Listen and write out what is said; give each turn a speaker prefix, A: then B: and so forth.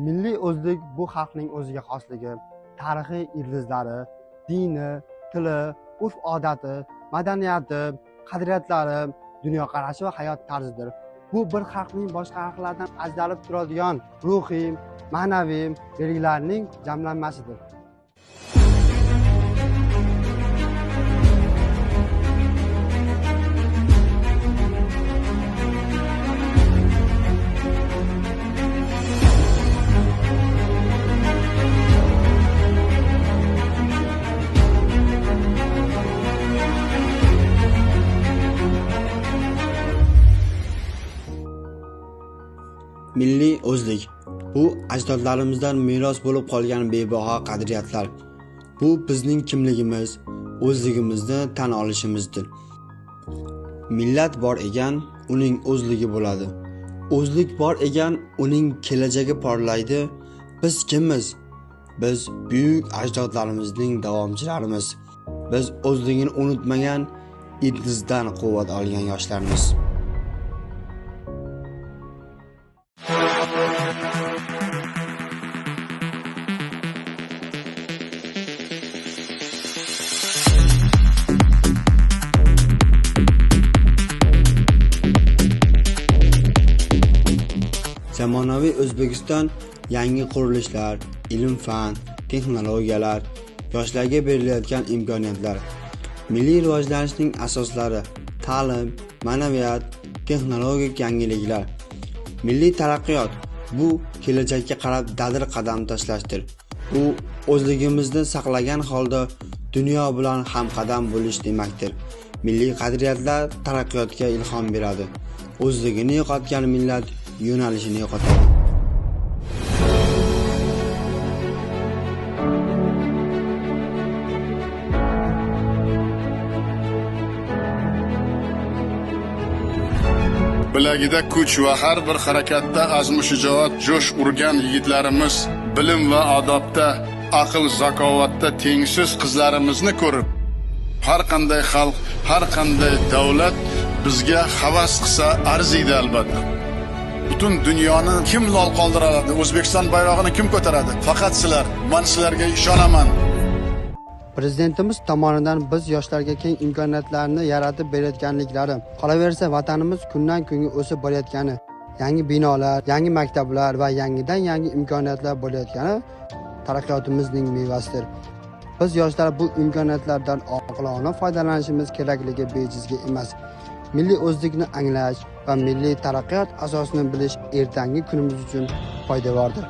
A: Milliy o'zlik bu xalqning o'ziga xosligi, tarixiy ildizlari, dini, tili, urf-odati, madaniyati, qadriyatlari, dunyoqarashi va hayot tarzidir. Bu bir xalqning boshqa xalqlardan ajralib turadigan ruhiy, ma'naviy belgilarining jamlanmasidir.
B: Milliy o'zlik bu ajdodlarimizdan meros bo'lib qolgan bebaho qadriyatlar. Bu bizning kimligimiz, o'zligimizni tan olishimizdir. Millat bor ekan, uning o'zligi bo'ladi. O'zlik bor ekan, uning kelajagi porlaydi. Biz kimmiz? Biz buyuk ajdodlarimizning davomchilarimiz. Biz o'zligini unutmagan, ildizdan quvvat olgan yoshlarmiz. Zamonaviy O'zbekiston yangi qurilishlar, ilm-fan, texnologiyalar, yoshlarga berilayotgan imkoniyatlar, milliy rivojlanishning asoslari, ta'lim, ma'naviyat, texnologik yangiliklar. Milliy taraqqiyot bu kelajakka qarab dadil qadam tashlashdir. U o'zligimizni saqlagan holda dunyo bilan hamqadam bo'lish demakdir. Milliy qadriyatlar taraqqiyotga ilhom beradi. O'zligini yo'qotgan millat yo'nalishini yo'qotadi.
C: Bilagida kuch va har bir harakatda azmu shijoat jo'sh urgan yigitlarimiz, bilim va odobda, aql zakovatda tengsiz qizlarimizni ko'rib, har qanday xalq, har qanday davlat bizga havas qilsa arziydi albatta. Butun dunyoni kim lol qoldira oladi? O'zbekiston bayrog'ini kim ko'taradi? Faqat sizlar. Men sizlarga ishonaman.
A: Prezidentimiz tomonidan biz yoshlarga keng imkoniyatlarni yaratib berayotganliklari, qolaversa vatanimiz kundan kunga o'sib borayotgani, yangi binolar, yangi maktablar va yangidan yangi imkoniyatlar bo'layotgani taraqqiyotimizning mevasidir. Biz yoshlar bu imkoniyatlardan oqilona foydalanishimiz kerakligi bejizga emas. Milliy o'zlikni anglash va milliy taraqqiyot asosini bilish ertangi kunimiz uchun poydevordir.